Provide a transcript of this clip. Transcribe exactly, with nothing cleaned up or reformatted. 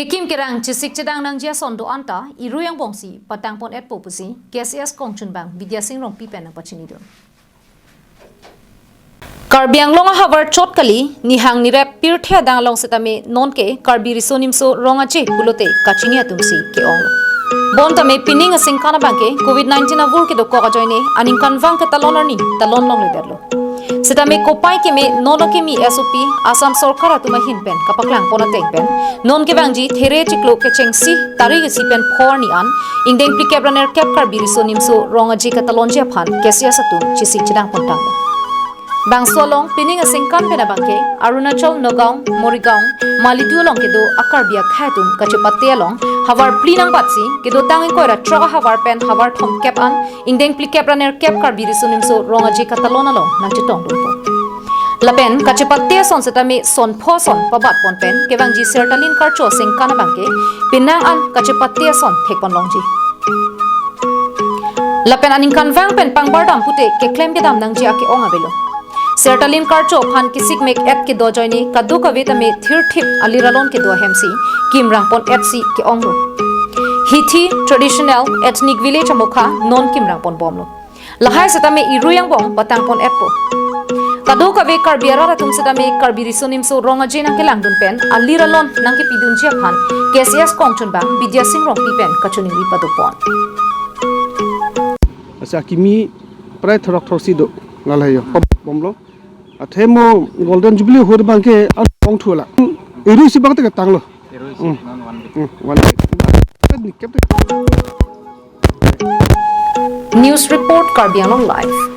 Kekim kerang chesik chedang nangji ason do-an ta irui angbongsi patangpon-etpo pusi K C S kongchunbang Bidya Sing Rongpi pen nangpachinidun. Karbi Anglong ahavar chot kali, nihang nirep pirthe adang along setame nonke Karbi Riso Nimso Rong Aje pulote kachini atumsi ke-ong. Bonta me pining aningkan abangke covid nineteen avur kedokok ajoine aningkanvang ketalon arni talon longledetlo. Setame kopai keme nono keme S O P Assam Sorkar atum ahin pen kapaklangpon ateng pen non kevangji there chiklo kechengsi tarik isi pen pho arni an ingdeng phlikep ra nerkep Karbi Riso Nimso Rong Aje katalonji aphan K C S atum chesik chedangpon tanglo. Bangso along pining aningkan pen abangke Arunachal, Nagaon, Morigaon, Malidu along kedo a-Karbi akhei atum kachepate along havar phli nangbatsi kedotang ingkoi ra throk ahavar pen havar thomkep an ingdeng phlikep ra nerkep Karbi Riso Nimso Rong Aje katalon along nangchetongdunpo. Lapen kachepate ason setame son pho ason pabatpon pen kevangji Sertalin Karcho aningkan abangke penang an kachepate ason thekpon longji. Lapen aningkanvang pen pangbardam pute keklem kedam nangji ake-ong avelo. Sertalin Karcho aphan kesik mek-et kedo ajoine kadokave tame thirthip alir alon kedo ahemsi kimrangpon-etsi ke-onglo. Hithi Traditional Ethnic Village amokha non kimrangponbomlo. Lahai setame irui angbong patangpon-etpo. Kadokave Karbi arat atum setame Karbi Riso Nimso Rong Aje nangkelangdun pen alir alon nangkepidunji aphan K C S kongchunbang Bidya Sing Rongpi pen kachiningri padopon. Asa kimi prai thorok thorsi do, lalai yo, pop bomlo. Athe mo Golden Jubilee hur abangke an pong thula. Irui isi abang te ketanglo. Irui isi Hmm. non one day. Hmm, one day. Ni kep te. News report, Karbi Anglong Live.